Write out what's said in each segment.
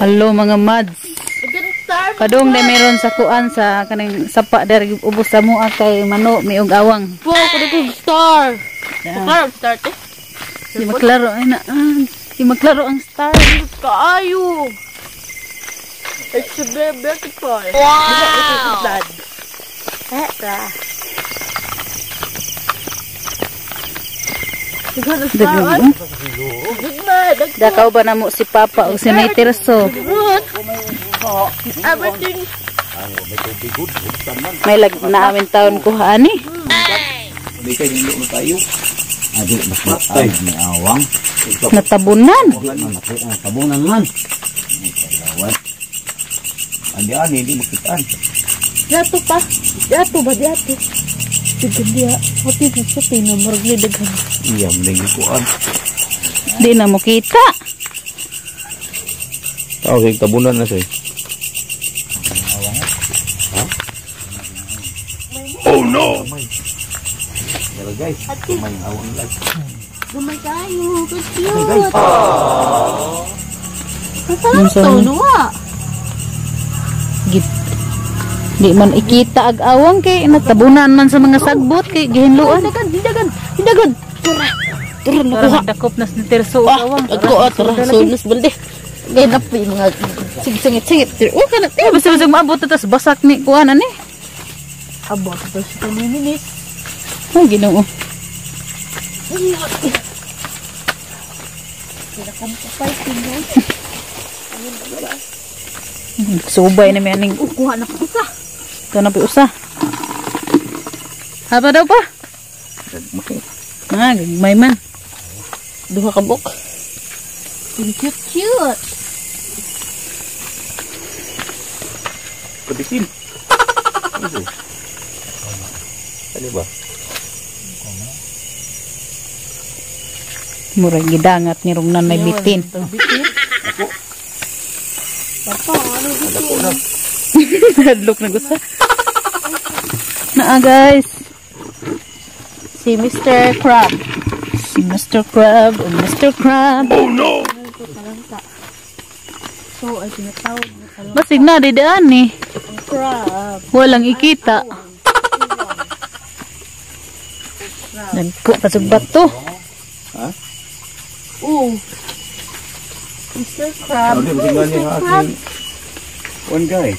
Hello mga mads. Padung na meron sa kuan sa kaning sapa der ubos sa mua kay mano miog awang. Wow, kuno star. Maklaro star te. Di maklaro ay na. Di maklaro ang star. Kaayo. It's a very beautiful. Wow. Dakaw ba na mo si Papa o si Nay Tirso? Everything. May lag na amin taon kuha ani. Natabunan. Natabunan man. Andi ani di makitaan. Yato pa. Yato ba yato? Dia, hati sa pinamurag ni daghan. Iya, mending kuan. Di na mo kita. Tao kay tabunan na say. Ha? Oh no. Dara guys, may awang lag. Gamay kayo, cute. Kasama to nuwa. Git. Di man ikita ag awang kay natabunan man sa mga sagbot kay gihinluan. Dagan, dagan, dagan. Tura. Tura nakuha. Dakop na sa Tirso awang. Ako tura sunos balde. Gay napi mga singit-singit. Oh kana. Eh basta basta maabot na tas basak ni kuan ani. Abot to sa 20 minutes. Ay Ginoo. Subay na may aning kuha na pa usa. Ito na pa usa. Haba daw pa? Ah, gagmay man. Duha ka buk. Cute, cute. Kabitin. Ano ba? Murag gidangat ni Rungnan may bitin. Ako. Papa, ano dito? Hadlok na gusto. Naa guys. Si Mr. Crab. Si Mr. Crab, oh Mr. Crab. Oh no. So ay tinatawag na basig na di daan ni. Crab. Walang ikita. Nagko pa sa bato. Ha? Oh. Mr. Crab. Mr. Crab. One guy.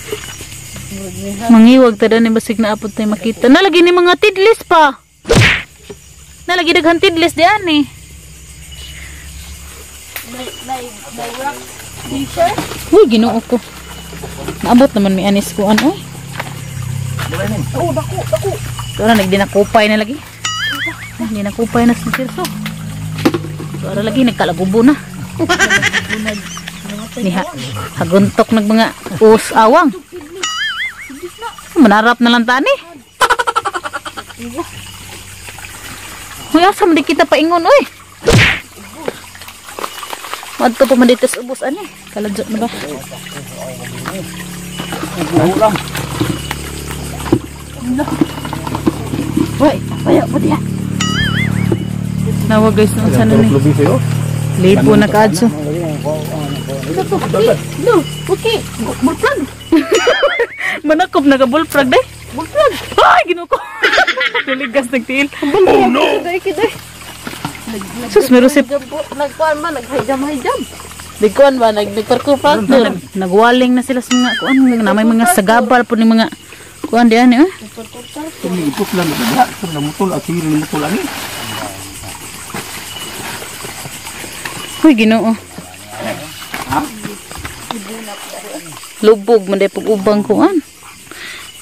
Mangiwag ta ni basig na apod tay makita. Nalagi ni mga tidlis pa. Nalagi daghan tidlis di ani. May rock teacher. Uy, Ginoo ko. Naabot naman mi anis ko ano. Oh, dako, dako. Tora nagdinakupay na lagi. Nagdinakupay na sa Tirso. Tora lagi nagkalagubo na. Niha, haguntok nag mga us awang. Manarap na lang tani. Uy, asa man di kita paingon, uy. Madto pa man dito sa ubos ani. Kaladyo na ba? Ulam. Uy, bayo mo diha. Nawa guys, nung sana ni. Libo na kaadso. No, okay. Bullfrog. Manakop na ka bullfrog day. Bullfrog. Ay, Ginoo ko. Tuligas nagtiil. Oh no. Sus, meron si nagkuan man, nag-high jump. Nagkuan ba nagparkour parkour. Nagwaling na sila sa mga kuan, na may mga sagabal po ni mga kuan diyan eh. Ipot lang na diha, mutol at siri mutol ani. Uy, Ginoo. Lubog man day pag-ubang kuan.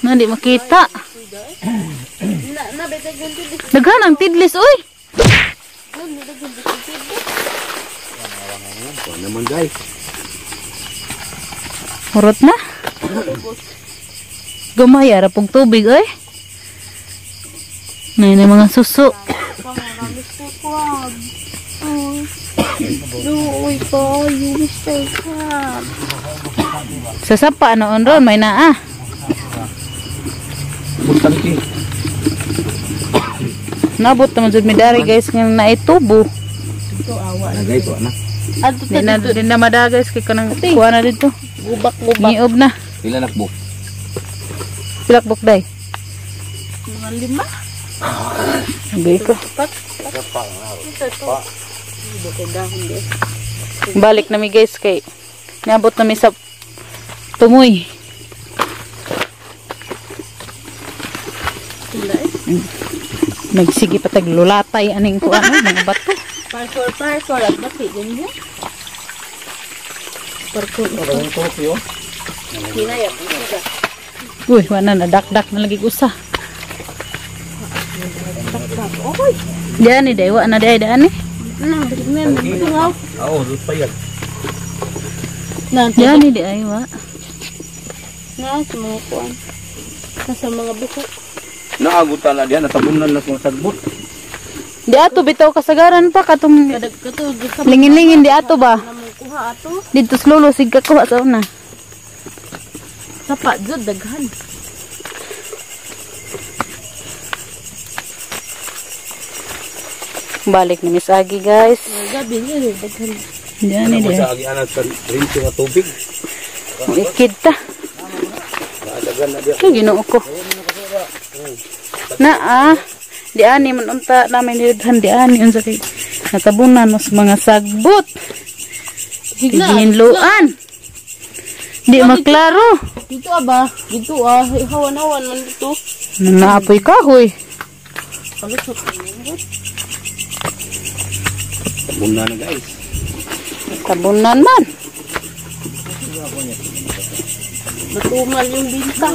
Na di makita. Daghan ang tidlis oy. Naman guys. Hurot na. Gamay ra pong tubig oy. Nay na mga suso. Mr. Crab. Uy, kayo, Mr. Crab. Sa sapa noon ron may naa. Nabot naman jud mi dari guys nga naay tubo. Ito awa na guys, na. Adto Di na, di na mada guys kay kanang kuha na dito. Gubak gubak. Ngiob na. Pila nakbok? Pilakbok day. Mga 5. Sabi ko. Pat. Balik na mi guys kay niabot na mi sa tungoy. Nagsige pa tag lulatay aning kuan mga bato. Parkour, parkour at baki ganyan. Parkour. Hinayap. Uy, wala na dakdak na lagi usa. Diyan ni day, wa na day daan ni. Oo, doon pa yan. Diyan ni day wa. Na sa mga kuan. Sa mga buko. Naagutan na diyan, natabunan na sa sagbot. Di ato bitaw kasagaran pa katong lingin-lingin di ato ba? Kuha ato. Dito slulo sig kakuha sa una. Sapa jud daghan. Balik ni Miss Agi guys. Gabi ni daghan. Diyan ni day. Sa agi anak sa rinso nga tubig. Ikid ta. Naadagan na diyan. Ay, Ginoo ko. Na ah. Di ani man unta namin nilidhan di ani unsa kay natabunan mas mga sagbot. Gihinloan. Di maklaro. Dito aba, dito ah, hawan-hawan man dito. Naapoy kahoy. Tabunan na guys. Tabunan man. Natumal yung binta.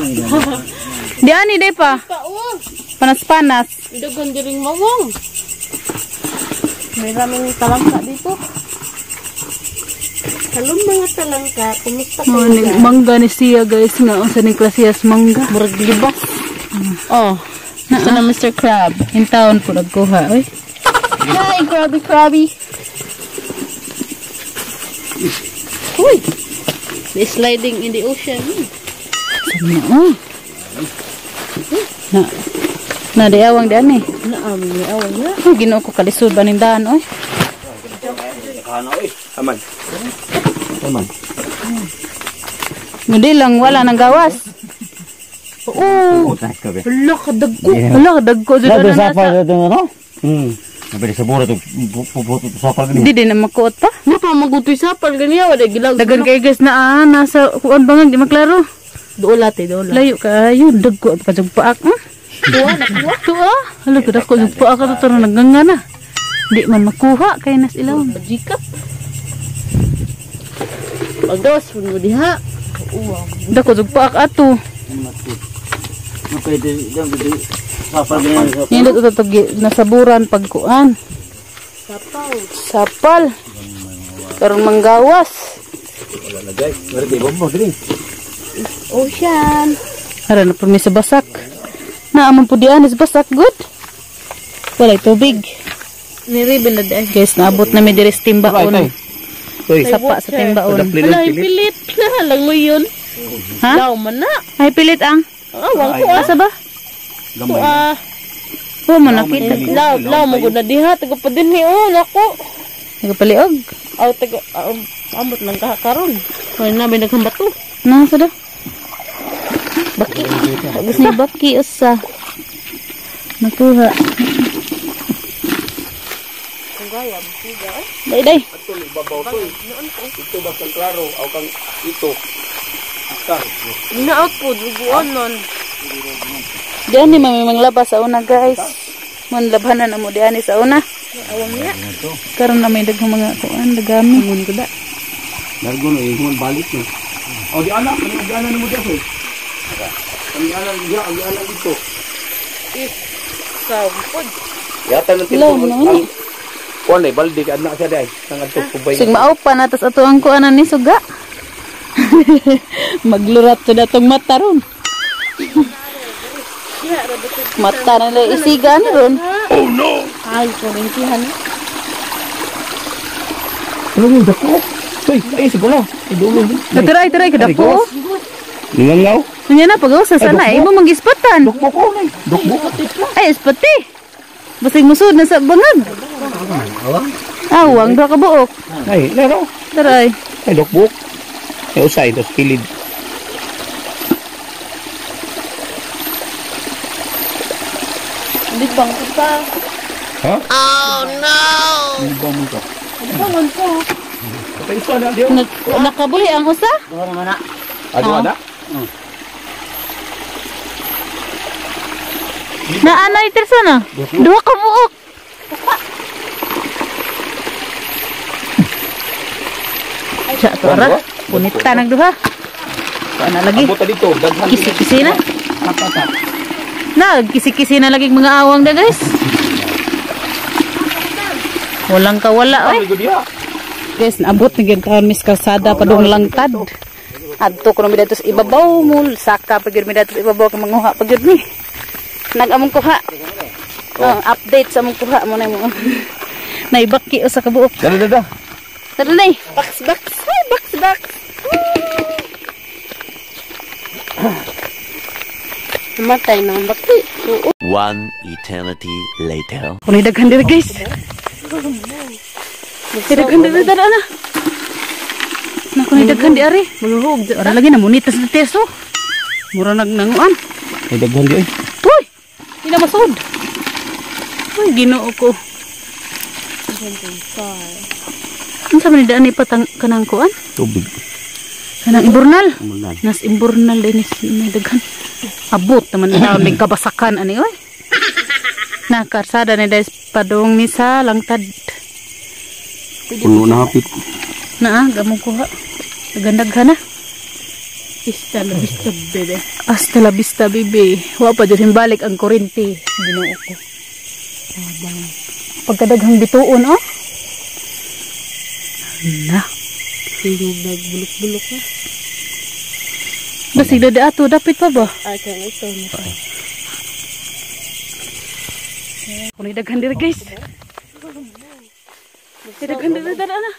Di ani day pa. Pa oh. Panas-panas. Daghan diring mawong. May raming talangka dito. Hello mga talangka, kumusta Oh, kayo? mangga ni siya guys nga unsa ning klasiyas mangga. Murag libas. Oh, ito na Mr. Crab. In town po nagkuha oy. Hi, Krabby Krabby. Uy! The sliding in the ocean. Sabi na, oh. Na, na di awang di ani. Naam, ni awang na. Oh, Ginoo ko kalisod ba ning daan oy. Kana oy. Aman. Aman. Hindi lang wala nang gawas. Oo. Hala, kadagko. Wala dagko jud na nasa. no? Nabili sa bura to sapal Hindi din na makuot pa. Ano pa magutoy sapal ganiya wala gilag. Dagan kay guys na ah, nasa kuan bangag di maklaro. Dool ate, dool. Layo kaayo dagko pa jud paak. Tuwa na kuha. Tuwa. Hala ko dagko jud paak ato tara nagnganga na. Di man makuha kay nas ilawom. Jikap. Pagdos mo diha. Dako jud paak ato. Nindot ato tog nasaburan pagkuan. Sapaw. Sapal. Karon manggawas. Wala na guys. Meron di bombo diri. Ocean. Ara na po mi sa basak. Naaman po diyan is basak good. Walay tubig. Niriben na dahil. Guys, naabot na mi diri sa timbaon. Uy. Sapa sa timbaon. Hala, pilit. Langoy yun. Ha? Daw man na. Ay pilit ang. Awang ko ah. Asa ba? Gamay. Ah. Wa mo nakita ko. Law, law mo gud na diha taga pa dinhi oh nako. Nagpaliog. Aw taga ambot lang ka karon. Kay na may daghang bato. Nasa daw? Baki. Ni baki usa. Nakuha. Day day. Ito ba kang klaro o kang ito? Naot po duguan nun. Diyan ni mami manglaba sa una guys. Mon labhanan na mo diyan sa una. Karon na may daghang mga kuan dagami. Ngun ko da. Largo no ingon balik no. O di ana, kani di ana nimo diyan. Kani ana diya, di ana dito. Sampod. Yata ng Law na. Kuan ay balde ka ana siya dai. Nang adto kubay. Sig mao pa na tas ato ang kuanan ni suga. Maglurat to datong mata ron. Mata na lang isiga ni ron. Ay, kurintihan. Ano mo dako? Uy, ay siguro. Idulo. Tiray tiray kadako. Ningangaw. Unya na pag-usa sana imo mangispatan. Dukbo ko nay. Dukbo. Ay ispati. Basig musud na sa bangag. Awang duha ka buok. Ay, laro. Daray. Ay, dokbuk. Ay, usay ito sa kilid. Libang ko pa. Ha? Oh, no! Libang mo ka. Libang ko. Patay isa na, diyo. Nakabuhi ang usa? Duha naman na. Ah, duha na? Naanay, Tirso na. Duha ka buok. Siya, ito ara. Punita ng duha. Kuha na lagi. Kisi-kisi na. Nagkisi-kisi na lagi mga awang na guys. Walang kawala oy. Guys, naabot na gyud karon mis kalsada padung langtad. Adto kuno mi didto sa ibabaw mul saka pa gyud mi didto sa ibabaw kay manguha pa gyud mi. Nag-among kuha. Oh, update sa among kuha mo na mo. Naibaki usa ka buok. Dali dada. Dali nay. Box box. Ay, box box. Matay na ang baki. One eternity later. Kunay daghan diri guys. Daghan diri dara na. Na kunay daghan di ari. Maluhog. Ara lagi na munita sa teso. Mura nagnanguan. Ay daghan di oy. Uy! Di na masud. Uy, Ginoo ko. Unsa man ni daan ipatang kanang kuan? Tubig. Kanang imburnal. Imburnal. Nas imburnal din may daghan. Abot naman na may kabasakan ani oy. Na karsada ni dahil padung ni sa langtad. Puno na hapit. Naa, gamong kuha. Daghan-daghan na. Hasta la vista, bebe. Hasta la vista, bebe. Wa pa dyan balik ang kurente. Ginoo ko. Pagkadaghang bituon, oh. Na. Tingog nagbulok-bulok na. Basig na di ato, dapit pa ba? Ay, kaya ito. Kunay daghan diri guys. Daghan diri dara na.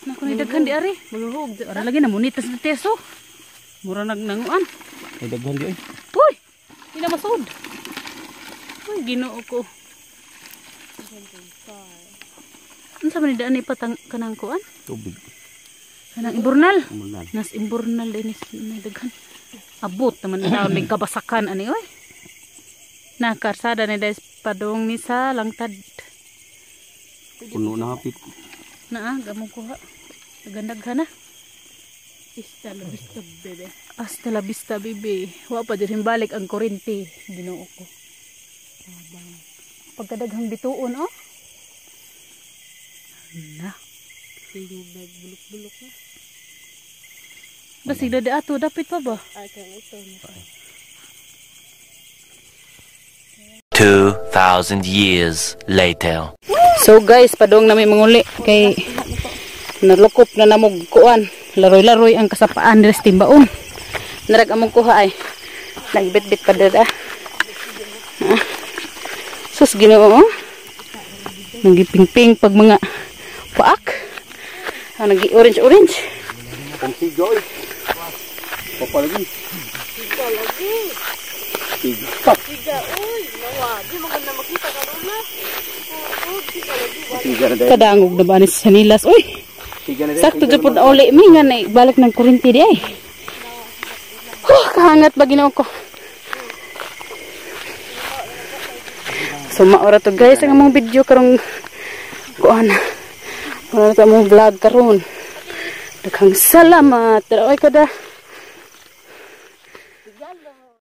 Na kunay daghan di ari. Maluhog. Ara lagi na munita sa teso. Mura nagnanguan. Ay daghan di oy. Uy! Di na masud. Uy, Ginoo ko. Unsa man ni daan ipatang kanang kuan? Tubig. Kanang imburnal. Imburnal. Nas imburnal din may daghan. Abot naman na may kabasakan ani oy. Na karsada ni dahil padung ni sa langtad. Puno na hapit. Naa, gamong kuha. Daghan-daghan na. Hasta la vista, bebe. Hasta la vista, bebe. Wa pa dyan balik ang kurente. Ginoo ko. Pagkadaghang bituon, oh. Na. Tingog nagbulok-bulok na. Basig na di ato, dapit pa ba? Ay, kaya ito. 2,000 years later. So guys, padung na may manguli kay nalukop na namog kuan. Laroy-laroy ang kasapaan nila sa timbaon. Narag among kuha ay nagbitbit pa dada. Ah. Sus Ginoo. Nagipingping pag mga paak. Ah, nagi orange orange. Kung siga oy. Papalagi. Siga lagi. Siga. Siga oy, nawa. Di maganda makita karon na. Kadangog na ba ni sa nilas? Uy. Sakto jud pud uli mi nga na balik ng kuryente di ay. Huh, kahangat ba Ginoo ko. So maora to guys ang among video karong kuan. Wala na among vlog karon. Daghang salamat. Oy kada.